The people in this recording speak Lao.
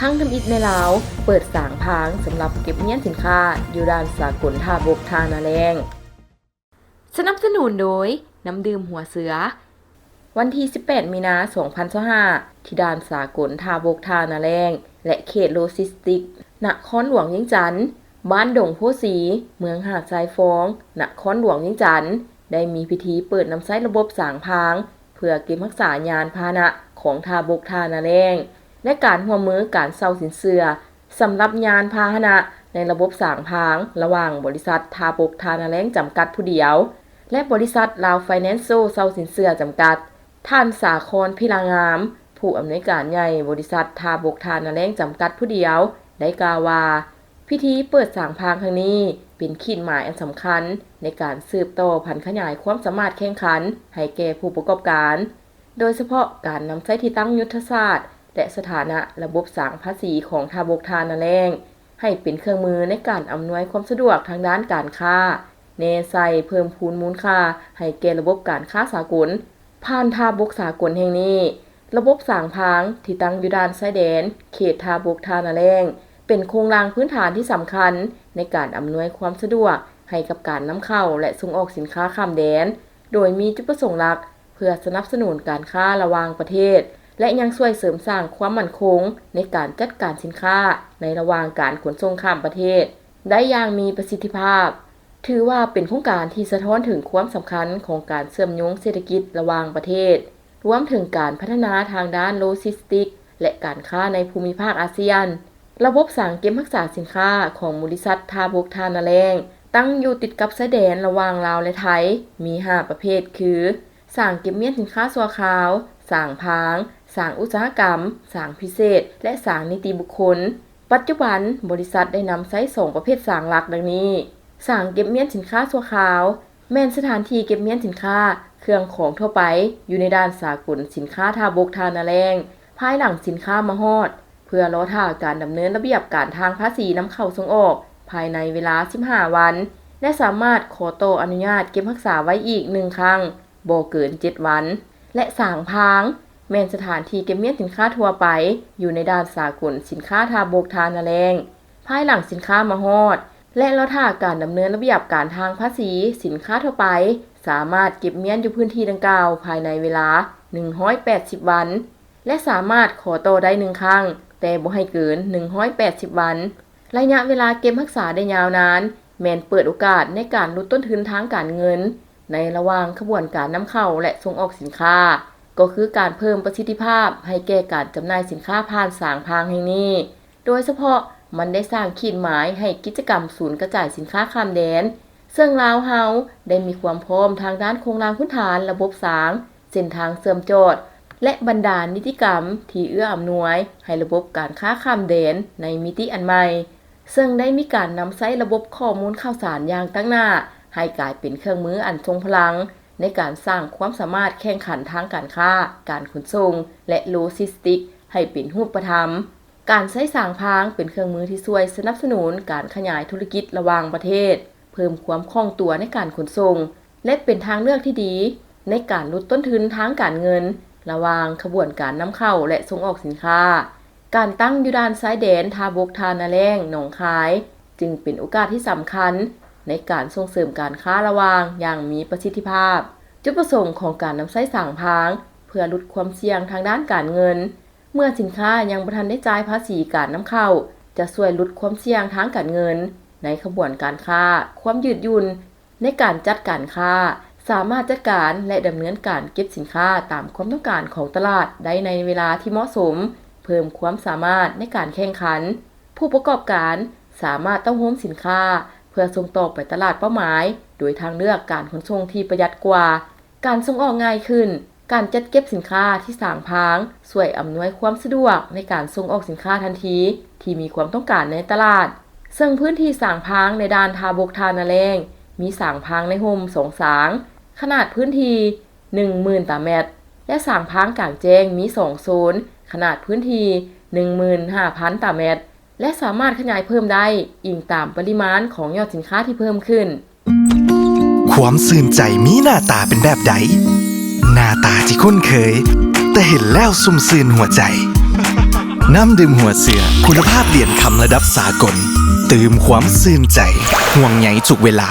ຄັ້ງທຳອິດໃນລາວ ເປີດສາງພາງສຳລັບເກັບມ້ຽນສິນຄ້າຢູ່ດ່ານສາກົນທ່າບົກທ່ານາແລ້ງ. ສະໜັບສະໜູນໂດຍ ນ້ຳດື່ມຫົວເສືອ. ວັນທີສິບແປດ ມີນາ ສອງພັນຊາວຫ້າ ທີ່ດ່ານສາກົນທ່າບົກທ່ານາແລ້ງ ແລະ ເຂດໂລຈິສຕິກ ນະຄອນຫຼວງວຽງຈັນ, ບ້ານດົງໂພສີ, ເມືອງຫາດຊາຍຟອງ, ນະຄອນຫຼວງວຽງຈັນ ໄດ້ມີພິທີເປີດນຳໃຊ້ລະບົບສາງພາງ ເພື່ອເກັບຮັກສາຍານພາຫະນະຂອງທ່າບົກທ່ານາແລ້ງ ແລະ ການຮ່ວມມືການເຊົ່າສິນເຊື່ອ ສຳລັບຍານພາຫະນະໃນລະບົບສາງພາງ ລະຫວ່າງບໍລິສັດທ່າບົກທ່ານາແລ້ງຈຳກັດຜູ້ດຽວ ແລະ ບໍລິສັດລາວໄຟແນນເຊວເຊົ່າສິນເຊື່ອຈຳກັດ. ທ່ານ ສາຄອນ ພິລາງາມ ຜູ້ອຳນວຍການໃຫຍ່ບໍລິສັດທ່າບົກທ່ານາແລ້ງຈຳກັດຜູ້ດຽວ ໄດ້ກ່າວວ່າ ພິທີເປີດສາງພາງຄັ້ງນີ້ ເປັນຂີດໝາຍອັນສຳຄັນໃນການສືບຕໍ່ຜັນຂະຫຍາຍຄວາມສາມາດແຂ່ງຂັນໃຫ້ແກ່ຜູ້ປະກອບການ ໂດຍສະເພາະການນຳໃຊ້ທີ່ຕັ້ງຍຸດທະສາດ ແລະ ສະຖານະລະບົບສາງພາສີຂອງທ່າບົກທ່ານາແລ້ງ ໃຫ້ເປັນເຄື່ອງມືໃນການອຳນວຍຄວາມສະດວກທາງດ້ານການຄ້າ, ແນໃສ່ເພີ່ມພູນມູນຄ່າໃຫ້ແກ່ລະບົບການຄ້າສາກົນ. ຜ່ານທ່າບົກສາກົນແຫ່ງນີ້, ລະບົບສາງພາງທີ່ຕັ້ງຢູ່ດ່ານຊາຍແດນເຂດທ່າບົກທ່ານາແລ້ງ ເປັນໂຄງລ່າງພື້ນຖານທີ່ສຳຄັນໃນການອຳນວຍຄວາມສະດວກໃຫ້ກັບການນຳເຂົ້າ ແລະ ສົ່ງອອກສິນຄ້າຂ້າມແດນ, ໂດຍມີຈຸດປະສົງຫຼັກ ເພື່ອສະໜັບສະໜູນການຄ້າລະຫວ່າງປະເທດ ແລະ ຍັງຊ່ວຍເສີມສ້າງຄວາມໝັ້ນຄົງໃນການຈັດການສິນຄ້າໃນລະຫວ່າງການຂົນສົ່ງຂ້າມປະເທດໄດ້ຢ່າງມີປະສິດທິພາບ. ຖືວ່າເປັນໂຄງການທີ່ສະທ້ອນເຖິງຄວາມສຳຄັນຂອງການເຊື່ອມໂຍງເສດຖະກິດລະຫວ່າງປະເທດ, ລວມເຖິງການພັດທະນາທາງດ້ານໂລຈິສຕິກ ແລະ ການຄ້າໃນພູມິພາກອາຊຽນ. ລະບົບສາງເກັບຮັກສາສິນຄ້າຂອງບໍລິສັດທ່າບົກທ່ານາແລ້ງ ຕັ້ງຢູ່ຕິດກັບຊາຍແດນລະຫວ່າງລາວ ແລະ ໄທ ມີຫ້າປະເພດຄື ສາງເກັບມ້ຽນສິນຄ້າຊົ່ວຄາວ, ສາງພາງ, ສາງອຸດສາຫະກຳ, ສາງພິເສດ ແລະ ສາງນິຕິບຸກຄົນ. ປັດຈຸບັນ, ບໍລິສັດໄດ້ນຳໃຊ້ສອງປະເພດສາງຫຼັກດັ່ງນີ້, ສາງເກັບມ້ຽນສິນຄ້າຊົ່ວຄາວ ແມ່ນສະຖານທີ່ເກັບມ້ຽນສິນຄ້າ, ເຄື່ອງຂອງທົ່ວໄປ ຢູ່ໃນດ່ານສາກົນສິນຄ້າທ່າບົກທ່ານາແລ້ງ ພາຍຫຼັງສິນຄ້າມາຮອດ ເພື່ອລໍຖ້າການດຳເນີນລະບຽບການທາງພາສີນຳເຂົ້າສົ່ງອອກ ພາຍໃນເວລາສິບຫ້າວັນ ແລະ ສາມາດຂໍຕໍ່ອະນຸຍາດເກັບຮັກສາໄວ້ອີກໜຶ່ງຄັ້ງ ບໍ່ເກີນເຈັດວັນ ແລະ ສາງພາງ ແມ່ນສະຖານທີ່ເກັບມ້ຽນສິນຄ້າທົ່ວໄປ ຢູ່ໃນດ່ານສາກົນສິນຄ້າທ່າບົກທ່ານາແລ້ງ ພາຍຫຼັງສິນຄ້າມາຮອດ ແລະ ລໍຖ້າການດຳເນີນລະບຽບການທາງພາສີສິນຄ້າທົ່ວໄປ ສາມາດເກັບມ້ຽນຢູ່ພື້ນທີ່ດັ່ງກ່າວພາຍໃນເວລາໜຶ່ງຮ້ອຍແປດສິບວັນ ແລະ ສາມາດຂໍຕໍ່ໄດ້ໜຶ່ງຄັ້ງ, ແຕ່ບໍ່ໃຫ້ເກີນໜຶ່ງຮ້ອຍແປດສິບວັນ. ໄລຍະເວລາເກັບຮັກສາໄດ້ຍາວນານ ແມ່ນເປີດໂອກາດໃນການຫຼຸດຕົ້ນທຶນທາງການເງິນ ໃນລະຫວ່າງຂະບວນການນຳເຂົ້າ ແລະ ສົ່ງອອກສິນຄ້າ, ກໍຄືການເພີ່ມປະສິດທິພາບໃຫ້ແກ່ການຈຳໜ່າຍສິນຄ້າຜ່ານສາງພາງແຫ່ງນີ້. ໂດຍສະເພາະ, ມັນໄດ້ສ້າງຂີດໝາຍໃຫ້ກິດຈະກຳສູນກະຈາຍສິນຄ້າຂ້າມແດນ, ເຊິ່ງລາວເຮົາໄດ້ມີຄວາມພ້ອມທາງດ້ານໂຄງລ່າງພື້ນຖານລະບົບສາງ, ເສັ້ນທາງເຊື່ອມຈອດ ແລະ ບັນດານິຕິກຳທີ່ເອື້ອອຳນວຍໃຫ້ລະບົບການຄ້າຂ້າມແດນໃນມິຕິອັນໃໝ່, ເຊິ່ງໄດ້ມີການນຳໃຊ້ລະບົບຂໍ້ມູນຂ່າວສານຢ່າງຕັ້ງໜ້າ ໃຫ້ກາຍເປັນເຄື່ອງມືອັນຊົງພະລັງໃນການສ້າງຄວາມສາມາດແຂ່ງຂັນທາງການຄ້າ, ການຂົນສົ່ງ ແລະ ໂລຈິສຕິກ ໃຫ້ເປັນຮູບປະທຳ. ການໃຊ້ສາງພາງເປັນເຄື່ອງມືທີ່ຊ່ວຍສະໜັບສະໜູນການຂະຫຍາຍທຸລະກິດລະຫວ່າງປະເທດ, ເພີ່ມຄວາມຄ່ອງຕົວໃນການຂົນສົ່ງ ແລະ ເປັນທາງເລືອກທີ່ດີໃນການຫຼຸດຕົ້ນທຶນທາງການເງິນລະຫວ່າງຂະບວນການນຳເຂົ້າ ແລະ ສົ່ງອອກສິນຄ້າ. ການຕັ້ງຢູ່ດ່ານຊາຍແດນທ່າບົກທ່ານາແລ້ງ ໜອງຄາຍ ຈຶ່ງເປັນໂອກາດທີ່ສຳຄັນໃນການສົ່ງເສີມການຄ້າລະຫວ່າງຢ່າງມີປະສິດທິພາບ. ຈຸດປະສົງຂອງການນຳໃຊ້ສາງພາງ ເພື່ອຫຼຸດຄວາມສ່ຽງທາງດ້ານການເງິນ ເມື່ອສິນຄ້າຍັງບໍ່ທັນໄດ້ຈ່າຍພາສີການນຳເຂົ້າ ຈະຊ່ວຍຫຼຸດຄວາມສ່ຽງທາງການເງິນໃນຂະບວນການຄ້າ, ຄວາມຍືດຫຍຸ້ນໃນການຈັດການຄ້າ, ສາມາດຈັດການ ແລະ ດຳເນີນການເກັບສິນຄ້າຕາມຄວາມຕ້ອງການຂອງຕະຫຼາດໄດ້ໃນເວລາທີ່ເໝາະສົມ, ເພີ່ມຄວາມສາມາດໃນການແຂ່ງຂັນ. ຜູ້ປະກອບການສາມາດເຕົ້າໂຮມສິນຄ້າເພື່ອສົ່ງຕໍ່ໄປຕະຫຼາດເປົ້າໝາຍ ໂດຍທາງເລືອກການຂົນສົ່ງທີ່ປະຢັດກວ່າ, ການສົ່ງອອກງ່າຍຂຶ້ນ. ການຈັດເກັບສິນຄ້າທີ່ສາງພາງຊ່ວຍອຳນວຍຄວາມສະດວກໃນການສົ່ງອອກສິນຄ້າທັນທີທີ່ມີຄວາມຕ້ອງການໃນຕະຫຼາດ, ເຊິ່ງພື້ນທີ່ສາງພາງໃນດ່ານທ່າບົກທ່ານາແລ້ງ ມີສາງພາງໃນຮົ່ມສອງສາງ ຂະໜາດພື້ນທີ່ໜຶ່ງໝື່ນຕາແມັດ ແລະ ສາງພາງກາງແຈ້ງມີສອງໂຊນ ຂະໜາດພື້ນທີ່ໜຶ່ງໝື່ນຫ້າພັນຕາແມັດ ແລະ ສາມາດຂະຫຍາຍເພີ່ມໄດ້ອີງຕາມປະລິມານຂອງຍອດສິນຄ້າທີ່ເພີ່ມຂຶ້ນ. ຄວາມຊື່ນໃຈມີໜ້າຕາເປັນແບບໃດ? ໜ້າຕາທີ່ຄຸ້ນເຄີຍ, ແຕ່ເຫັນແລ້ວຊຸ່ມຊື່ນຫົວໃຈ. ນ ນ້ຳດື່ມຫົວເສືອ ຄຸນນະພາບຫຼຽນຄຳລະດັບສາກົນ ຕື່ມຄວາມຊື່ນໃຈ ຫ່ວງໃຍທຸກເວລາ.